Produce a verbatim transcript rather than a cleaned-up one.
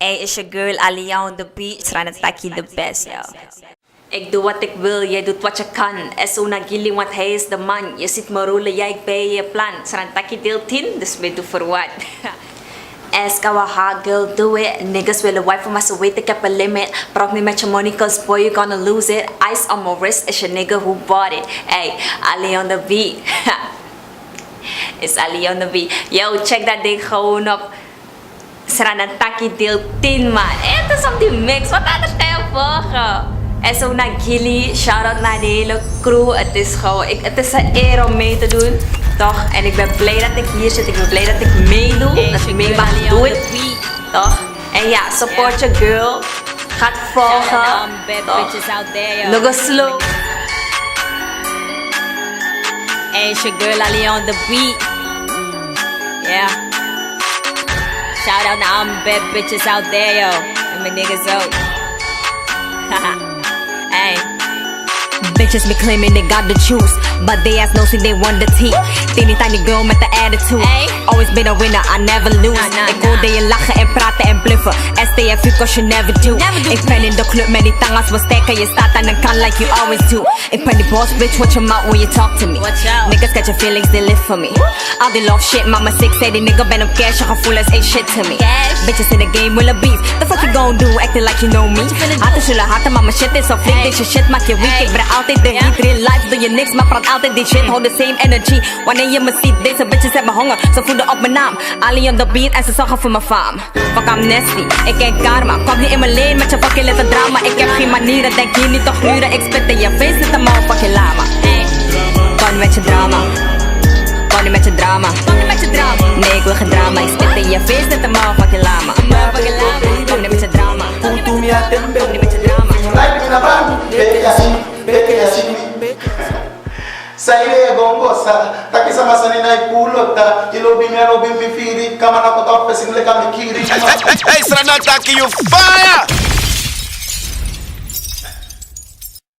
Hey, it's your girl Aliyah on the beat. Sranataki the best, yo. Ik doe wat ik wil, jij doet wat je kan. Esuna Gili, want hij is de man. Je ziet me rollen, ja, ik ben je plan. Sranataki deel tien, dus weet doe voor wat. Ask our hot girl, do it. Niggas willen wife, maar ze weten ik heb een limit. Praat niet met je money, cause boy, you gonna lose it. Ice on my wrist, is je nigga who bought it. Hey, Ali on the beat. Is Ali on the beat. Yo, check dat ding gewoon op Sranataki deel tien, man. Hey, het is op die mix. Wat anders kan je volgen? En zo naar Gilly. Shout-out naar de hele crew. Het is gewoon, ik, het is een eer om mee te doen. Toch? En ik ben blij dat ik hier zit. Ik ben blij dat ik meedoe. Dat ik mee mag doen. Toch? En ja, support your girl. Gaat volgen. Toch? No go slow. Hey, it's your girl Ali on the beat. Yeah. Shout out to all my bad bitches out there, yo. And my niggas out. Hey. Bitches be claiming they got the juice, but they ass no see they want the tea. Teeny tiny girl met the attitude. Always been a winner, I never lose. Ik hoorde je lachen en praten en bluffen. S T F U, cause you never do. Ik ben in de club met die tangas, we steken je staat aan de kant like you always do. Ik ben die boss bitch, watch your mouth when you talk to me. Niggas catch your feelings, they live for me. All the love shit, mama sick, zei die nigga ben op cash, je gevoelens ain't shit to me. Bitches in the game willen beef, the fuck you gon' do, acting like you know me. Haten zullen haten, maar mijn shit is zo flink, deze shit maak je weak. Ik breng altijd de heat, real life doe je niks, maar praat altijd die shit, hold the same energy. Wanneer je me ziet, deze bitches hebben honger, ze voeden op mijn naam. Ali on the beat en ze zorgen voor mijn fam. Fuck, I'm nasty, ik ken karma. Kom niet in mijn lane met je fucking lete drama. Ik heb geen manieren, denk hier niet toch gluren. Ik spit in je face, net een motherfucking lama. Kom niet met je drama. Kom niet met je drama. Nee, ik wil geen drama. Ik spit in je face, net een motherfucking lama. Kom niet met je drama. Kom niet met je drama. Like mi na bandu, beke ya sini, beke ya sini. Saile ya gongo sa, taki sama sani na ikulo ta, kilo bi mi alo bi mi firi, kama na kota ofe single kami kiri. Hey, hey, hey, Sranataki, you fire!